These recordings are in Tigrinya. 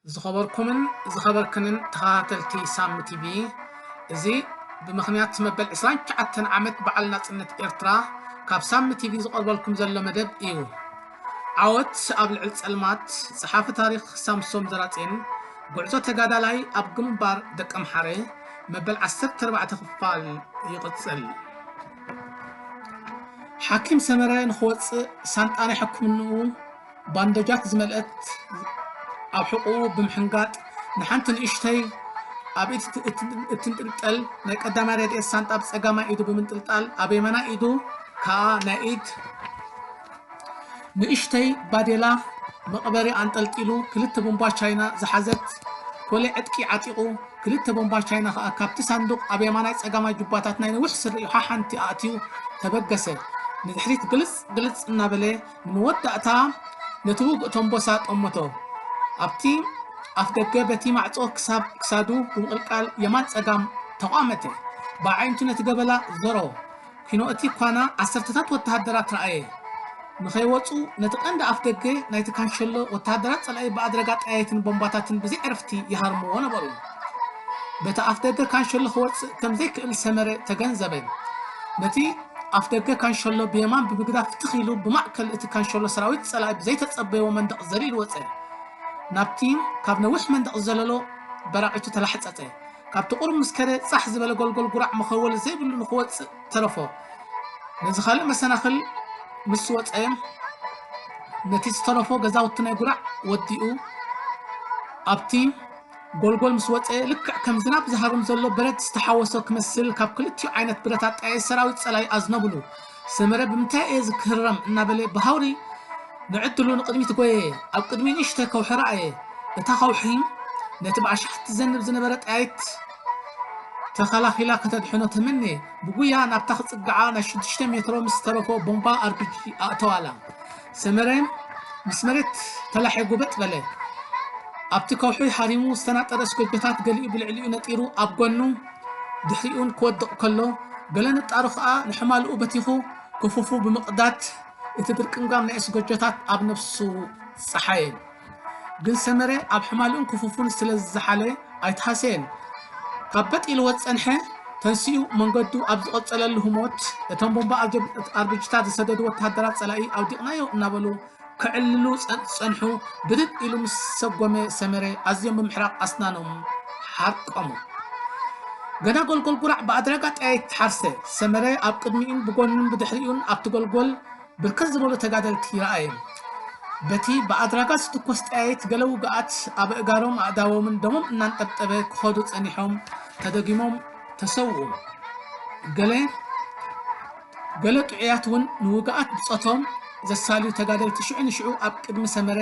ዝኸበርኩምን ዝኸበርክንን ተኸታተልቲ ሳሚ ቲቪ፣ እዚ ብምኽንያት መበል ዕስራን ትሽዓተን ዓመት በዓል ናጽነት ኤርትራ ካብ ሳሚ ቲቪ ዝቐርበልኩም ዘሎ መደብ እዩ። ዓወት ኣብ ልዕሊ ጸልማት፣ ጸሓፊ ታሪኽ ሳምሶም ዘራጼን፣ ጉዕዞ ተጋዳላይ ኣብ ግንባር ደቀምሓረ፣ መበል ዓሰርተ ኣርባዕተ ክፋል ይቕጽል። ሓኪም ሰመረ ንኽወጽእ ሳንጣ ናይ ሕክምንኡ ባንደጃት ዝመልአት ኣብ ሕቑኡ ብምሕንጋጥ፣ ንሓንቲ ንእሽተይ ኣብ ኢድ እት-፣ እትንጥልጠል ናይ ቀዳማይ ረድኤት ሳንጣ ብጸጋማይ ኢዱ ብምንጥልጣል፣ ኣብ የማናይ ኢዱ ከኣ ናይ ኢድ ንእሽተይ ባዴላ መቕበሪ ኣንጠልጢሉ፣ ክልተ ቦምባ ቻይና ዝሓዘት ኮሌ ዕጥቂ ዓጢቑ፣ ክልተ ቦምባ ቻይና ከኣ ካብቲ ሳንዱቕ ኣብ የማናይ ጸጋማይ ጁባታት ናይ ነዊሕ ስሪኡ ሓሓንቲ ኣእትዩ ተበገሰ። ንድሕሪት ግልጽ ግልጽ እናበለ ንመወዳእታ ነቲ ውግእ ተንቦሳ ጠመቶ። ኣብቲ ኣፍደገ በቲ ማዕጾ ክሳብ ክሳዱ ብምቕልቃል የማን ጸጋም ተቋመተ። ብኣዒንቱ ነቲ ገበላ ዞሮ። ኪኖ እቲ ኳና ዓሰርተታት ወተሃደራት ረኣየ። ንኸይወጹ ነቲ ቀንዲ ኣፍደገ ናይቲ ካንሸሎ ወተሃደራት ጸላኢ ብኣድረጋ ጠያይትን ቦምባታትን ብዘይ ዕርፍቲ ይሃርምዎ ነበሩ። በቲ ኣፍደገ ካንሸሎ ክወጽእ ከም ዘይክእል ሰመረ ተገንዘበ። ነቲ ኣፍደገ ካንሸሎ ብየማን ብምግዳፍ ትኽ ኢሉ ብማእከል እቲ ካንሸሎ ሰራዊት ጸላኢ ብዘይተጸበይዎ መንደቕ ዘሊሉ ወጸ። ናብቲ ካብ ነዊሕ መንደቕ ዝዘለሎ በራቒቱ ተላሕጸጸ። ካብቲ ቁሩብ ምስ ከደ ጻሕ ዝበለ ጎልጎል ጉራዕ መኸወሊ ዘይብሉ ንኽወጽእ ተረፎ። ነዚ ካልእ መሰናኽል ምስ ወጸ፣ ነቲ ዝተረፎ ገዛውቲ ናይ ጉራዕ ወዲኡ ኣብቲ ጎልጎል ምስ ወጸ፣ ልክዕ ከም ዝናብ ዝሃርም ዘሎ በረድ ዝተሓወሶ ክመስል ካብ ክልቲኡ ዓይነት ብረት ኣጣየ ሰራዊት ጸላኢ ኣዝነብሉ። ሰመረ ብምንታይ እየ ዝክህረም እናበለ ብሃውሪ ንዕድሉ ንቕድሚት ጎየ። ኣብ ቅድሚኡ ንእሽተ ከውሒ ረኣየ። እታ ከውሒ ነቲ ብኣሽሓት ትዘንብ ዝነበረ ጠያይት ተኸላኺላ ከተድሕኖ ተመነየ። ብጉያ ናብታ ክጽግዓ ናይ ሽዱሽተ ሜትሮ ምስ ዝተረፎ ቦምባ ኣርቢጂ ኣእተዋላ። ሰመረ ምስ መሬት ተላሒጉ በጥ በለ። ኣብቲ ከውሒ ሃሪሙ ዝተናጠረ ስጎጆታት ገሊኡ ብልዕሊኡ ነጢሩ ኣብ ጎኑ ድሕሪኡን ክወድቕ ከሎ፣ ገለ ንጣሩ ኸኣ ንሕማልኡ በቲኹ ክፉፉ ብምቕዳድ እቲ ድርቅምጋም ናይ ስጎጆታት ኣብ ነፍሱ ጸሓየ። ግን ሰመረ ኣብ ሕማልኡን ክፉፉን ስለ ዝዘሓለ ኣይተሃሰየን። ካብ በጥ ኢልዎ ዝጸንሐ ተንሲኡ መንገዱ ኣብ ዝቐጸለሉ ህሞት፣ እቶም ቦምባ ኣርጀ-፣ ኣርቢጂታት ዝሰደዱ ወተሃደራት ጸላኢ ኣውዲቕናዮ እናበሉ ክዕልሉ ጸ-፣ ዝጸንሑ ብድድ ኢሉ ምስ ሰጎመ ሰመረ ኣዝዮም ብምሕራቕ ኣስናኖም ሓርቆሙ። ገና ጎልጎል ጉራዕ ብኣድራጋ ጠያይት ተሓርሰ። ሰመረ ኣብ ቅድሚኡን ብጎኑን ብድሕሪኡን ኣብቲ ጎልጎል ብርክት ዝበሉ ተጋደልቲ ረኣየ። በቲ ብኣድራጋ ዝትኮስ ጠያይት ገለ ውግኣት ኣብ ኣእጋሮም ኣእዳዎምን ደሞም እናንጠብጠበ ክኸዱ ጸኒሖም ተደጊሞም ተሰውኡ። ገለ፣ ገለ ጥዑያት እውን ንውግኣት ብጾቶም ዘሳልዩ ተጋደልቲ ሽዑ ንሽዑ ኣብ ቅድሚ ሰመረ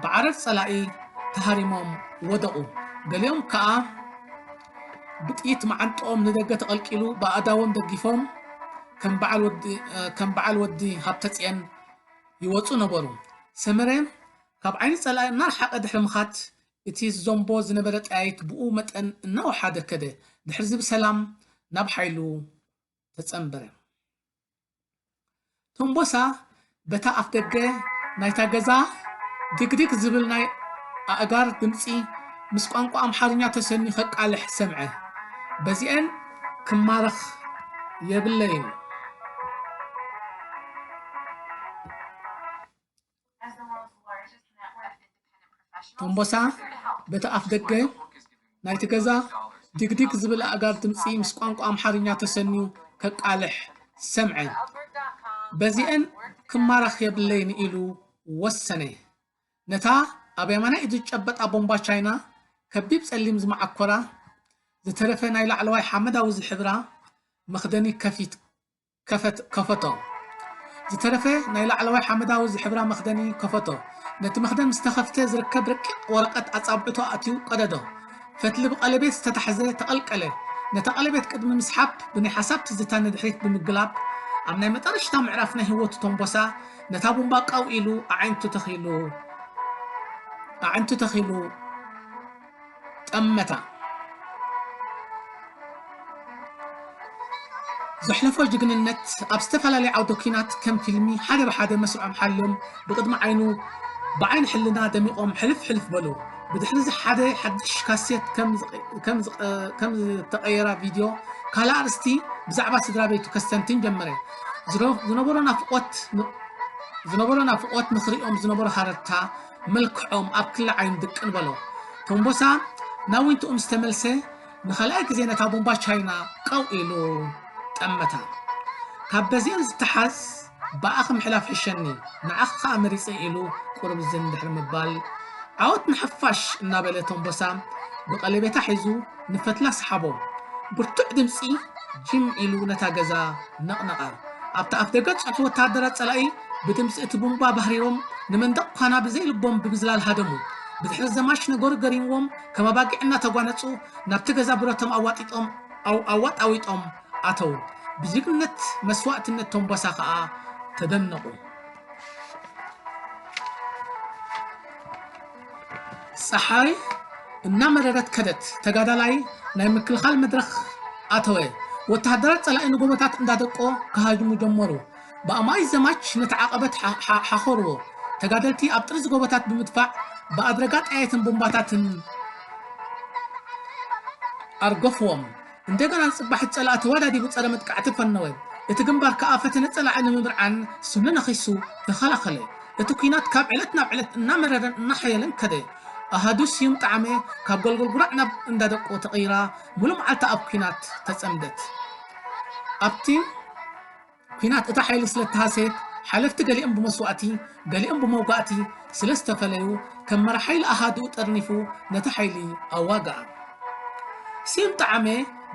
ብዓረር ጸላኢ ተሃሪሞም ወደቑ። ገሊኦም ከኣ ብጥይት መዓንጥኦም ንደገ ተቐልቂሉ ብኣእዳዎም ደጊፎም ከም በዓል ወዲ፣ ከም በዓል ወዲ ሃብተጽየን ይወጹ ነበሩ። ሰመረ ካብ ዓይኒ ጸላኢ እናረሓቐ ድሕሪ ምኻድ፣ እቲ ዝዘንቦ ዝነበረ ጠያይት ብኡ መጠን እናወሓደ ከደ። ድሕሪዚ ብሰላም ናብ ሓይሉ ተጸንበረ። ቶምቦሳ በታ ኣፍደገ ናይታ ገዛ ድግድግ ዝብል ናይ ኣእጋር ድምጺ ምስ ቋንቋ ኣምሓርኛ ተሰንዩ ከቃልሕ ሰምዐ። በዚኤን ክማረኽ የብለይን። ቶምቦሳ በቲ ኣፍደገ ናይቲ ገዛ ድግድግ ዝብል ኣእጋር ድምጺ ምስ ቋንቋ ኣምሓርኛ ተሰንዩ ከቃልሕ ሰምዐ። በዚኤን ክማረኽ የብለይን ኢሉ ወሰነ። ነታ ኣብ የማናይ ኢዱ ዝጨበጣ ቦምባ ቻይና፣ ከቢብ ጸሊም ዝመዓኮራ፣ ዝተረፈ ናይ ላዕለዋይ ሓመዳዊ ዝሕብራ መኽደኒ ከፊት-፣ ከፈት-፣ ከፈቶ። ዝተረፈ ናይ ላዕለዋይ ሓመዳዊ ዝሕብራ መኽደኒ ከፈቶ። ነቲ መኽደን ምስ ተኸፍተ ዝርከብ ረቂቕ ወረቐት ኣጻብዕቱ ኣእትዩ ቀደዶ። ፈትሊ ብቐለቤት ዝተታሕዘ ተቐልቀለ። ነታ ቀለቤት ቅድሚ ምስሓብ ብናይ ሓሳብ ትዝታ ንድሕሪት ብምግላብ፣ ኣብ ናይ መጠረሽታ ምዕራፍ ናይ ህይወቱ ቶምቦሳ ነታ ቡምባ ቀው ኢሉ ኣዒንቱ ተኺሉ፣ ኣዒንቱ ተኺሉ ጠመታ። ዘሕለፎ ጅግንነት ኣብ ዝተፈላለየ ዓውደ ኲናት ከም ፊልሚ ሓደ ብሓደ መስርዖም ሓልዮም ብቕድሚ ዓይኑ ብዓይኒ ሕልና ደሚቖም ሕልፍ ሕልፍ በሉ። ብድሕሪ እዚ ሓደ ሓድሽ ካሴት ከም ዝቐ-፣ ከም ዝቐ-፣ ከም ዝተቐየራ ቪድዮ ካልእ ኣርእስቲ ብዛዕባ ስድራ ቤቱ ከስተንትን ጀመረ። ዝረ-፣ ዝነበሮ ናፍቖት ን-፣ ዝነበሮ ናፍቖት ንኽሪኦም ዝነበሮ ሃረርታ መልክዖም ኣብ ክሊ ዓይኑ ድቅን በሎ። ቶምቦሳ ናብ ዊንትኡ ምስ ተመልሰ ንኻልኣይ ግዜ ነታ ቡምባ ቻይና ቀው ኢሉ ጠመታ። ካብ በዚአን ዝተሓዝ ብኣኺ ምሕላፍ ሕሸኒ፣ ንዓኺ ኸኣ መሪጸ ኢሉ ቁሩብ ዝን ድሕሪ ምባል፣ ዓወት ንሓፋሽ እናበለ ቶምቦሳ ብቐለቤታ ሒዙ ንፈትላ ሰሓቦ። ብርቱዕ ድምጺ ጅም ኢሉ ነታ ገዛ ነቕነቓ። ኣብቲ ኣፍ ደገ ዝጸንሑ ወተሃደራት ጸላኢ ብድምጺ እቲ ቡምባ ባህሪሮም ንመንደቕ ኳና ብዘይ ልቦም ብምዝላል ሃደሙ። ብድሕሪ ዘማች ነገሩ ገሪምዎም ከም ኣባጊዕ እናተጓነጹ ናብቲ ገዛ ብረቶም ኣዋጢጦም ኣው-፣ ኣዋጣዊጦም ኣተው። ብጅግንነት መስዋእትነት ቶምቦሳ ኸኣ ተደነቑ። ጸሓይ እናመረረት ከደት። ተጋዳላይ ናይ ምክልኻል መድረኽ ኣተወ። ወተሃደራት ጸላኢ ንጎቦታት እንዳደቆ ክሃጅሙ ጀመሩ። ብኣማኢት ዘማች ነቲ ዓቐበት ሓ-፣ ሓ-፣ ሓኾርዎ። ተጋደልቲ ኣብ ጥርዚ ጎቦታት ብምድፋዕ ብኣድረጋ ጠያይትን ቡምባታትን ኣርገፍዎም። እንደገና ንጽባሕ ጸላኢ ተወዳዲቡ ጸረ መጥቃዕቲ ፈነወ። እቲ ግንባር ከኣ ፈተነ ጸላኢ ንምብርዓን ስኑ ነኺሱ ተኸላኸለ። እቲ ኲናት ካብ ዕለት ናብ ዕለት እናመረረን እናሓየለን ከደ። ኣሃዱ ስዩም ጠዓመ ካብ ጎልጎል ጉራዕ ናብ እንዳደቆ ተቐይራ፣ ሙሉ መዓልቲ ኣብ ኲናት ተጸምደት። ኣብቲ ኲናት እታ ሓይሊ ስለ እተሃሰየት፣ ሓለፍቲ ገሊኦም ብመስዋእቲ፣ ገሊኦም ብመውጋእቲ ስለ ዝተፈለዩ፣ ከም መራሕ ሓይሊ ኣሃዱኡ ጠርኒፉ ነቲ ሓይሊ ኣዋግኣ። ስዩም ጠዓመ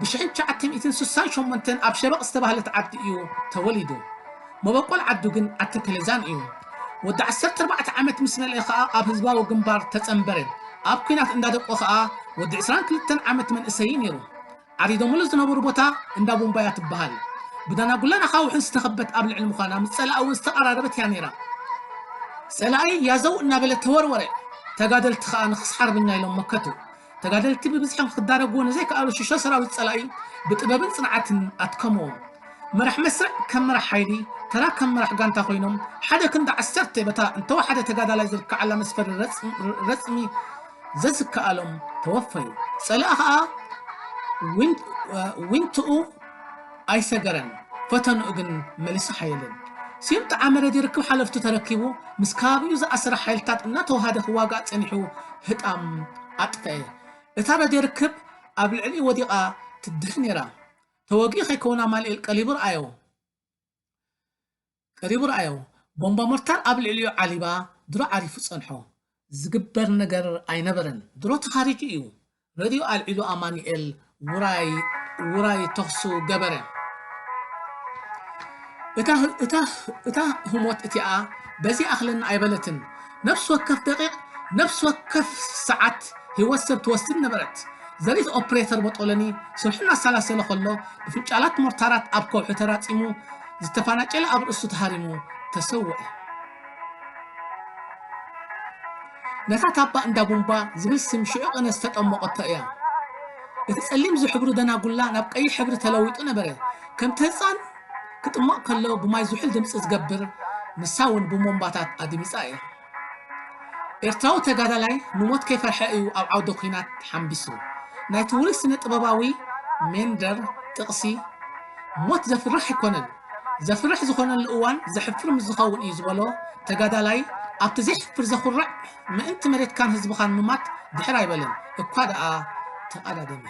ብሽሕን ትሽዓተ ሚእትን ስሳን ሸሞንተን ኣብ ሸበቕ ዝተባህለት ዓዲ እዩ ተወሊዱ። መበቆል ዓዱ ግን ኣተከለዛን እዩ። ወዲ ዓሰርተ ኣርባዕተ ዓመት ምስ መልአ ኸኣ ኣብ ህዝባዊ ግንባር ተጸንበረ። ኣብ ኲናት እንዳደቆ ኸኣ ወዲ ዕስራን ክልተን ዓመት መንእሰይ ነይሩ። ዓሪዶምሉ ዝነበሩ ቦታ እንዳ ቡምባያ ትበሃል። ብደናጉላን ኣኻውሕን ዝተኸበት ኣብ ልዕሊ ምዃና ምስ ጸላኢ እውን ዝተቐራረበት እያ ነይራ። ጸላኢ ያዘው እናበለ ተወርወረ። ተጋደልቲ ኸኣ ንኽስ ሓርብኛ ኢሎም መከቱ። ተጋደልቲ ብብዝሒ ክዳረጉ ንዘይከኣሉ ሽሾ ሰራዊት ጸላኢ ብጥበብን ጽንዓትን ኣድከምዎም። መራሕ መስርዕ ከም መራሕ ሓይሊ፣ ተራ ከም መራሕ ጋንታ ኮይኖም ሓደ ክንዲ ዓሰርተ በታ እንተወሓደ ተጋዳላይ ዝርከዓላ መስፈሪ ረጽ-፣ ረጽሚ ዘዝከኣሎም ተወፈዩ። ጸላኢ ኸኣ ዊን-፣ ዊንትኡ ኣይሰገረን፣ ፈተንኡ ግን መሊሱ ሓየለን። ስዩም ጠዓመ ረድዮ ርክብ ሓለፍቱ ተረኪቡ ምስ ከባቢኡ ዝኣሰረ ሓይልታት እናተዋሃደ ክዋጋእ ጸኒሑ ህጣም ኣጥፈአ። እታ ረድዮ ርክብ ኣብ ልዕሊኡ ወዲቓ ትድህ ነይራ። ተወጊኡ ከይከውን ኣማኑኤል ቀሪቡ ረኣዮ። ቀሪቡ ረኣዮ። ቦምባ ሞርታር ኣብ ልዕሊኡ ዓሊባ ድሮ ዓሪፉ ጸንሖ። ዝግበር ነገር ኣይነበረን። ድሮ ተኻሪጁ እዩ። ረድዮ ኣልዒሉ ኣማኑኤል ውራይ፣ ውራይ ተኹሱ ገበረ። እታ፣ እታ፣ እታ ህሞት እቲኣ በዚ ኣኽለኒ ኣይበለትን። ነፍሲ ወከፍ ደቂቕ፣ ነፍሲ ወከፍ ሰዓት ህይወት ሰብ ትወስድ ነበረት። ዘሪት ኦፕሬተር ቦጦሎኒ ስርሑ እናሰላሰለ ከሎ ብፍንጫላት ሞርታራት ኣብ ከውሒ ተራጺሙ ዝተፋናጨለ ኣብ ርእሱ ተሃሪሙ ተሰውአ። ነታ ታባ እንዳ ቡምባ ዝብል ስም ሽዑ ቅነ ዝተጠመቐቶ እያ። እቲ ጸሊም ዝሕብሩ ደናጉላ ናብ ቀይሕ ሕብሪ ተለዊጡ ነበረ። ከምቲ ህጻን ክጥመቕ ከሎ ብማይ ዝሑል ድምጺ ዝገብር፣ ንሳ እውን ብቦምባታት ኣድሚጻ እያ። ኤርትራዊ ተጋዳላይ ንሞት ከይፈርሐ እዩ ኣብ ዓውደ ኲናት ሓምቢሱ። ናይቲ ውሩይ ስነ ጥበባዊ ሜንደር ጥቕሲ፣ ሞት ዘፍርሕ ኣይኮነን፣ ዘፍርሕ ዝኾነሉ እዋን ዘሕፍር ምስ ዝኸውን እዩ ዝበሎ ተጋዳላይ፣ ኣብቲ ዘይሕፍር ዘኹርዕ ምእንቲ መሬትካን ህዝብኻን ምማት ድሕር ኣይበለን፣ እኳ ደኣ ተቐዳደመ።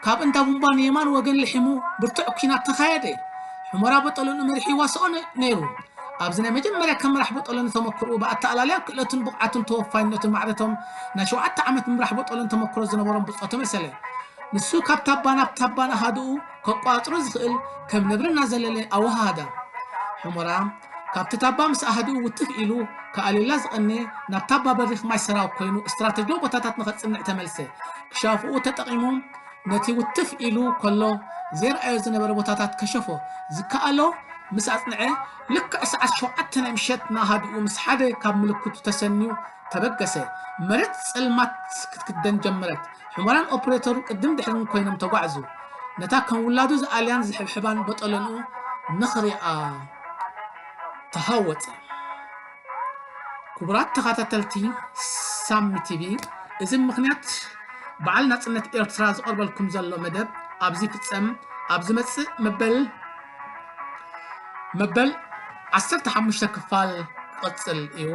ካብ እንዳ ቡምባ ንየማን ወገን ልሒሙ ብርቱዕ ኲናት ተኻየደ። ሑመራ በጠለንኡ መሪሑ ይዋስኦ ነ-፣ ነይሩ። ኣብዚ ናይ መጀመርያ ከም መራሕ በጠለኒ ተመክሮኡ ብኣተኣላልያን ክእለቱን ብቕዓቱን ተወፋይነቱን ማዕረቶም ናይ ሸውዓተ ዓመት ምምራሕ በጠለኒ ተመክሮ ዝነበሮም ብጾቱ መሰለ። ንሱ ካብ ታባ ናብ ታባ ንኣሃዱኡ ከቋጽሮ ዝኽእል ከም ነብሪ እናዘለለ ኣወሃሃዳ። ሑመራ ካብቲ ታባ ምስ ኣሃዱኡ ውትፍ ኢሉ ከኣልየላ ዝቐንየ ናብ ታባ በሪኽ ማይ ሰራው ኮይኑ ስትራተጂያዊ ቦታታት ንኸጽንዕ ተመልሰ። ክሻፍኡ ተጠቒሙ ነቲ ውትፍ ኢሉ ከሎ ዘይረኣዮ ዝነበረ ቦታታት ከሸፎ። ዝከኣሎ ምስ ኣጽንዐ፣ ልክዕ ሰዓት ሸውዓተ ናይ ምሸት ንኣሃዱኡ ምስ ሓደ ካብ ምልክቱ ተሰንዩ ተበገሰ። መሬት ጸልማት ክትክደን ጀመረት። ሑመራን ኦፕሬተሩን ቅድም ድሕርን ኮይኖም ተጓዕዙ። ነታ ከም ውላዱ ዝኣልያን ዝሕብሕባን በጠለንኡ ንኽሪኣ ተሃወጸ። ክቡራት ተኸታተልቲ ሳሚ ቲቪ፣ እዚ ምኽንያት በዓል ናጽነት ኤርትራ ዝቐርበልኩም ዘሎ መደብ ኣብዚ ፍጸም። ኣብ ዝመጽእ መበል መበል ዓሰርተ ሓሙሽተ ክፋል ክቕጽል እዩ።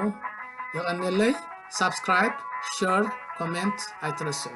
የቐንየለይ። ሳብስክራይብ፣ ሸር፣ ኮሜንት ኣይትረስዑ።